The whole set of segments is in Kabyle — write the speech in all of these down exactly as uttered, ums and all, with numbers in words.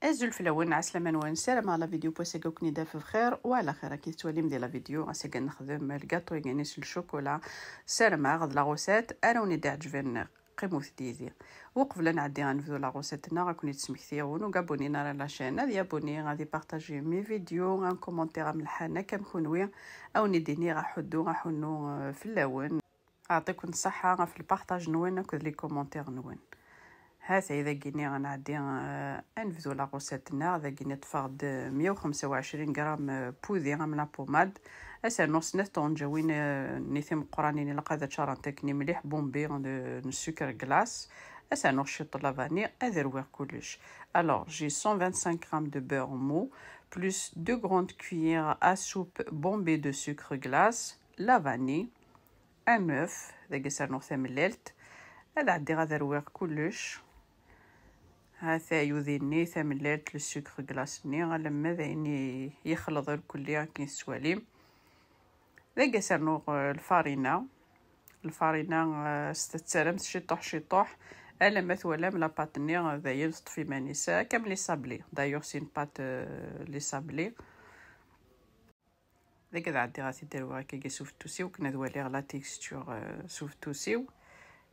Azul fell-awen, ɛeslama-nwen, ssarameɣ la vidéo n wass-agi ad ken-id-taf bxir u ɛla xir. Akken tettwalim di la vidéo, ass-agi ad nexdem lgaṭu-agi-ines n ccukula. Ssarameɣ d la recette ara wen-id-iɛeǧben. Qqimet-d yid-i. Uqbel ad nɛeddi ad nebdu la recette-nneɣ, ad ken-id-smektiɣ win ur abonné ara à la chaîne, ad yabonné, ad ipartaji mes vidéos, ad commenter amelḥan akka am kenwi, ad wen-id-iniɣ aḥuddu aḥunnu, eh, fell-awen. Ɛṭiken ṣṣeḥḥa ɣef lpartaj-nwen akked les commentaires-nwen. Ha-t-ay dagi-ni ad nɛeddi, eh, ad nebdu la recette-nneɣ. Dagi-ni ṭṭfeɣ-d meyya u xemsa u ɛecrin gram, eh, pudi am la pommade. Ad s-rnuɣ snat tɣenǧawin, eh, nni timeqqranin, ilaq ad ččarent akken mliḥ, bombé de, n sucre glace. Ad s-rnuɣ ciṭ la vanille, ad rwiɣ kullec. Alors, j'ai cent vingt-cinq grammes de beurre mou, plus deux grandes cuillères à soupe bombé de sucre glace, la vanille, un œuf, dagi ad s-rnuɣ tamellalt. Ad ɛeddiɣ ad rwiɣ kullec. Ha-t-ay udi-nni, tamellalt, le sucre glace-nni, alamma d ayen i-, yexleḍ irkelli akken i tettwalim. Dagi ad s-rnuɣ, eh, lfarina. Lfarina, eh, s tettaramt ciṭuḥ ciṭuḥ, alamma twalam la pâte-nni, eh, dayen teṭṭef iman-is, eh, comme les sablés. D'ailleurs, c'est une pâte, eh, les sablés. Dagi ad ɛeddiɣ ad t-id-rwiɣ akkagi s ufettus-iw, akken ad waliɣ la texture, eh, s ufettus-iw.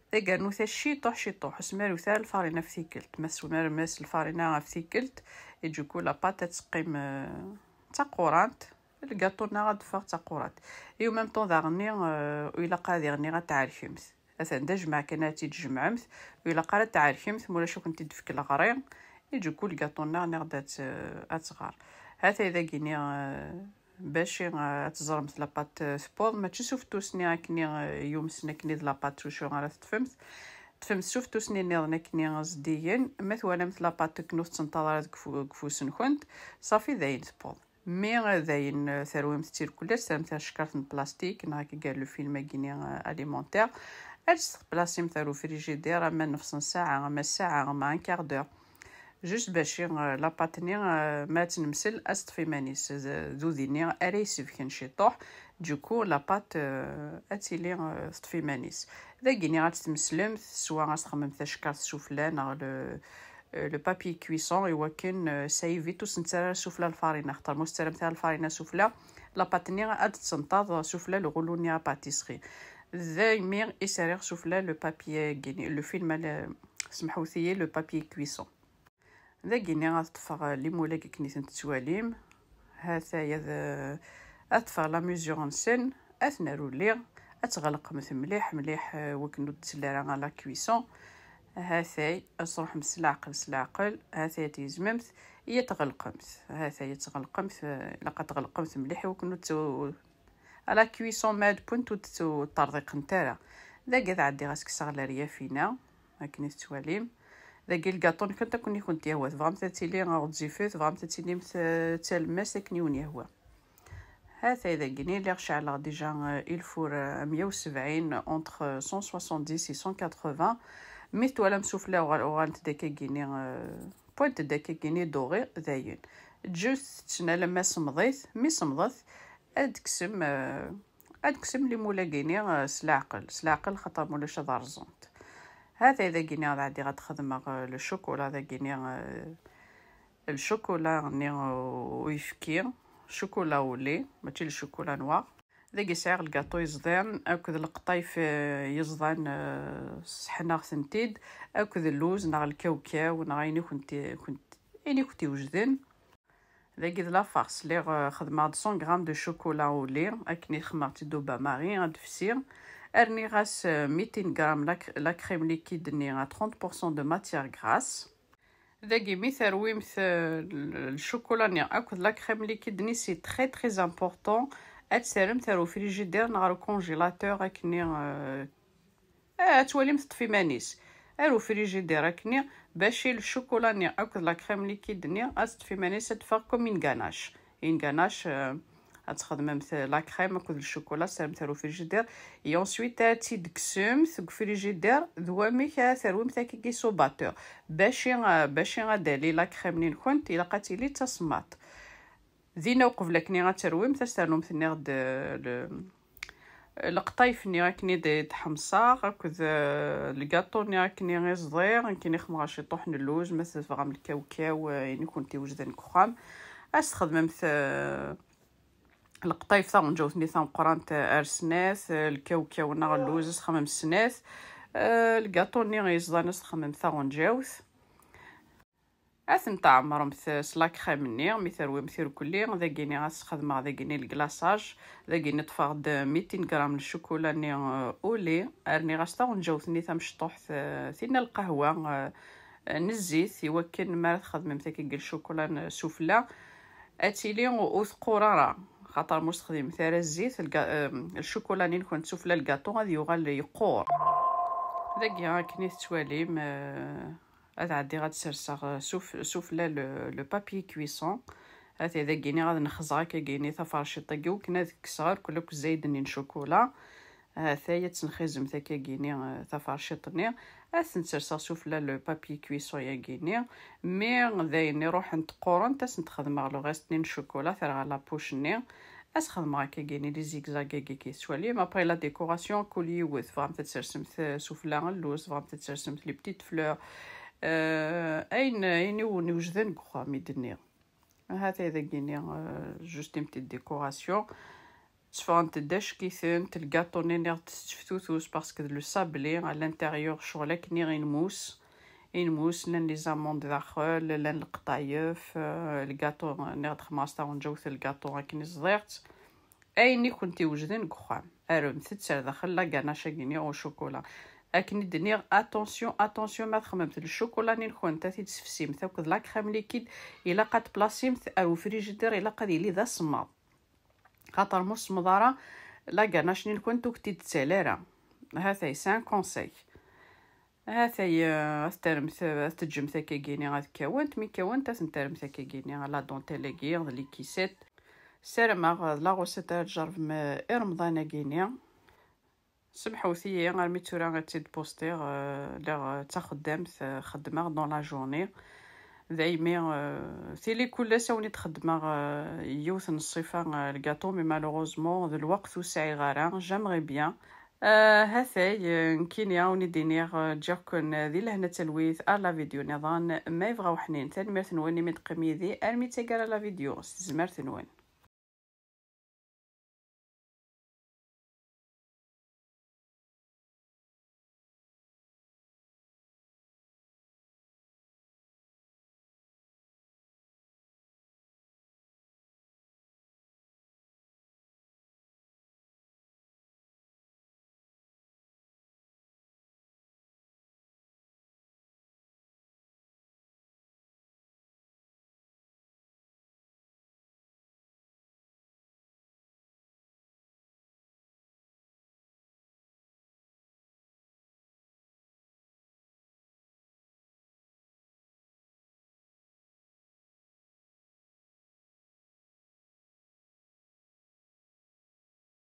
Dagi rnu-t ciṭuḥ ciṭuḥ, ur smarut ara lfarina ɣef tikkelt. Ma tesmarem lfarina ɣef tikkelt, et du coup la pâte ad teqqim, eh, d taqurant, lgaṭu-nneɣ ad d-teffeɣ d taqurant. Et en même temps daɣenni, eh, ur ilaq ara diɣenni ad tɛerkemt. Atan d ajmaɛ kan ad tt-id-tjemɛemt, ur ilaq ara ad tɛerkemt, ma ulac ad kent-id-tefk leɣri, et du coup lgaṭu-nneɣ niɣ ad tt-, ad tɣar. Ha-t-ay dagi-ni, eh, bac i, eh, ad teẓremt la pâte, eh, tewweḍ, mačči s ufettus-nni akken i, eh, yumsen akken i d la pâte s ucu ara teṭṭfemt. Ṭṭfemt s ufettus-nni nniḍen akken i zeddigen. Ma twalamt la pâte akken ur tettenṭaḍ ara deg ufu-, deg ufus-nkent, ṣafi dayen tewweḍ. Mi, eh, dayen, eh, terwimt-tt irkelli, ad terremt ar tcekkart n plastik, neɣ akka gar le film-agi-ni, eh, alimentaire. Ad tt-tplacimt ar ufrijidir ama nefs n ssaɛa, ama ssaɛa, ama un quart d'heure. Juste bac i, eh, la pâte-nni, eh, ma ad tt-nemsel, ad teṭṭef iman-is, d, d udi-nni ara isebken ciṭuḥ. Du coup, la pâte, eh, ad tili, eh, teṭṭef iman-is. Dagi-ni ad tt-tmeslemt, swa ad s-txedmemt tacekkart sufella, neɣ le, eh, le papier cuisson, i wakken, eh, ça évite ur s-nettarra sufella lfarina, axaṭer ma ur s-tettaram ara lfarina sufella, la pâte-nni ad d-tenṭaḍ sufella lɣulu-nni à pâtisserie. Daymi i s-rriɣ sufella le papier-agi-ni, le film, le, semḥewt-iyi, le papier cuisson. Dagi-ni ad ṭṭfeɣ les moules-agi akken i ten-tettwalim. Ha-t-ay ad, ad ṭṭfeɣ la mesure-nsen, ad ten-rulliɣ, ad tɣelqemt mliḥ, mliḥ, eh, wakken ur d-telli ara à la cuisson. Ha-t-ay, ad truḥemt s leɛqel, s leɛqel, ha-t-ay ad tgezmemt, i ad tɣelqemt. Ha-t-ay ad tɣelqemt, eh, ilaq ad tɣelqemt mliḥ i wakken ur tt-, à la cuisson ma ad punt ur tt-, ur ṭṭerḍiqent ara. Dagi ad ɛeddiɣ ad s-kkseɣ leryaf-ina, akken i tettwalim. Dagi lgaṭu-nkent akken i kent-yehwa. Tebɣamt ad tili ɣezzifet, tebɣamt ad tilimt, eh, d talemmast akken i wen-yehwa. Ha-t-ay dagi-ni, lliɣ ceɛleɣ déjà, eh, i lfur, eh, meyya u sebɛin, entre cent soixante-dix et cent quatre-vingts. Mi twalam sufella uɣal-, uɣalent-d akkagi-ni, eh, wwant-d akkagi-ni doré, dayen. Just tetten alamma semḍit, mi semḍet, ad d-teksem, eh, ad d-teksem les moules-agi-ni, eh, s leɛqel, s leɛqel, xaṭer ma ulac ad rẓent. Ha-t-ay dagi-ni ad ɛeddiɣ ad xedmeɣ, eh, le chocolat dagi-ni, eh, le chocolat-nni, eh, uyefki, chocolat au lait, mačči le chocolat noir. Dagi sɛiɣ lgaṭu yeẓḍan akked lqeṭṭayef, eh, yeẓḍan, eh, sseḥnaɣ-tent-id, akked lluz neɣ lkawkaw neɣ ayen i kent-, kent-, ayen i kent-iwejden. Dagi d la farce, lliɣ, eh, xedmeɣ-d cent grammes de chocolat au lait, akken i xedmeɣ-tt-id au bain-marie, ad d-fsiɣ. Rniɣ-as, eh, mitin gram la cr-, la crème liquide-nni à trente pour cent de matière grasse. Dagi mi terwimt, eh, l-, le chocolat-nni akked la crème liquide-nni, c'est très, très important. Ad terremt ar ufrijidir neɣ ar ucongélateur akken i, eh, eh, ad twalim teṭṭef iman-is. Ar ufrijidir akken i, bac i le chocolat-nni akked la crème liquide-nni ad teṭṭef iman-is, ad teffeɣ comme une ganache. Une ganache, eh, ad txedmemt la crème akked le chocolat, ad terremt ar ufrijidir. Et ensuite, ad tt-id-tekksemt deg ufrijidir, d wamek ad terwimt akkagi s ubatteur. Bac i, bac i ad d-tali la crème-nni-nkent, ilaq ad tili d tasemmaḍt. Dinna uqbel akken ad terwimt, ad s-ternumt nniɣ-d, eh, le, Leqṭayef-nni akken i d-, d-ḥemṣaɣ, akked, eh, lgaṭu-nni akken i ẓḍiɣ, akken i xemɣeɣ ciṭuḥ n lluz, ma tebɣam lkawkaw, eh, ayen i kent-iwejden deg uxxam. Ad s-txedmemt, eh, leqṭayef taɣenǧawt-nni tameqqrant, eh, ar snat, eh, lkawkaw neɣ lluz ad s-txedmem snat, eh, lgaṭu-nni yeẓḍan ad s-txedmem taɣenǧawt. Ad ten-tɛemmremt s la crème-nni, mi terwimt irkelli, dagini ad sxedmeɣ dagini le glaçage, dagini ṭṭfeɣ-d mitin gram n ccukula-nni, euh, au lait, rniɣ-as taɣenǧawt-nni tamecṭuḥt, euh, tinna lqahwa, euh, n zzit, i wakken mi ara txedmemt akkagi ccukula n sufella, ad tili ur teqqur ara, xaṭer ma ur texdimet ara zzit, lga-, euh, ccukula-nni-nkent sufella lgaṭu ad yuɣal yeqqur. Dagi akken i tettwalim, euh, ad ɛeddiɣ ad serseɣ, euh, suf-, sufella le, le papier cuisson. Ata dagini ad nexẓer akkagini taferciṭ-agi, wakken ad kkseɣ irkel akk zzayed-nni n ccukula. Ata ad tenxizemt akkagini, euh, taferciṭ-nni. Ad ten-serseɣ sufella le papier cuisson-yagini. Mi d ayen iruḥen qqurent, ad sent-xedmeɣ le reste-nni n ccukula, terɣa la poche-nni. Ad sxedmeɣ akkagini les zigzags-agi i tettwalim. Après la décoration, kul yiwet, tebɣamt ad tsersemt, euh, sufella lluz, tebɣamt ad tsersemt les petites fleurs, euh, ayen, ayen i wen-iwejden deg uxxam i d-nniɣ. Ahat ay dagini, euh, juste une petite décoration. Tteffɣent-d ackitent, lgaṭu-nni nniɣ-d tetteftutus parce que d le sablé à l'intérieur, ccɣel akken i inmus. Inmus, llan les amandes daxel, llan leqṭayef, euh, lgaṭu, nniɣ-d xemɣas taɣenǧawt lgaṭu akken i ẓḍiɣ-tt. Ayen i kent-iwejden deg uxxam, aremt-tt ar daxel la ganache-agi-nni au chocolat. Akken i d-nniɣ, attention, attention, ma txemmemt le chocolat-nni-nkent, ad t-id-sefsimt akked la crème liquide, ilaq ad t-tplasimt ar ufrijidir, ilaq ad yili d asemmaḍ. Xaṭer ma ur semmeḍ ara, la ganache-nni-nkent ur kent-id-tettali ara. Hatay, c'est un conseil. Hatay, euh, ad terremt, ad teǧǧemt akkagini ad kkawent, mi kkawent ad tent-terremt akkagini, la dentelle-agi, d les caissettes. Ssarameɣ, euh, d la recette ara tjerrbem, euh, i Remḍan-agi-ni. Semḥewt-iyi, armi d tura ad tt-id-postiɣ, euh, lliɣ, euh, d taxeddamt, euh, xeddmeɣ dans la journée. Daymi, euh, tili kul ass ad wen-id-xeddmeɣ, euh, yiwet n ṣṣifa, euh, lgaṭu, mais malheureusement, d lweqt ur sɛiɣ ara, j'aimerais bien. Euh, hatay, euh, nekkini ad wen-id-iniɣ, euh, ǧǧiɣ-ken, euh, di lehna d talwit, ar la vidéo niḍen, ma yebɣa uḥnin. Tanemmirt-nwen imi d-teqqim yid-i, armi d taggara la vidéo, s tezmert-nwen.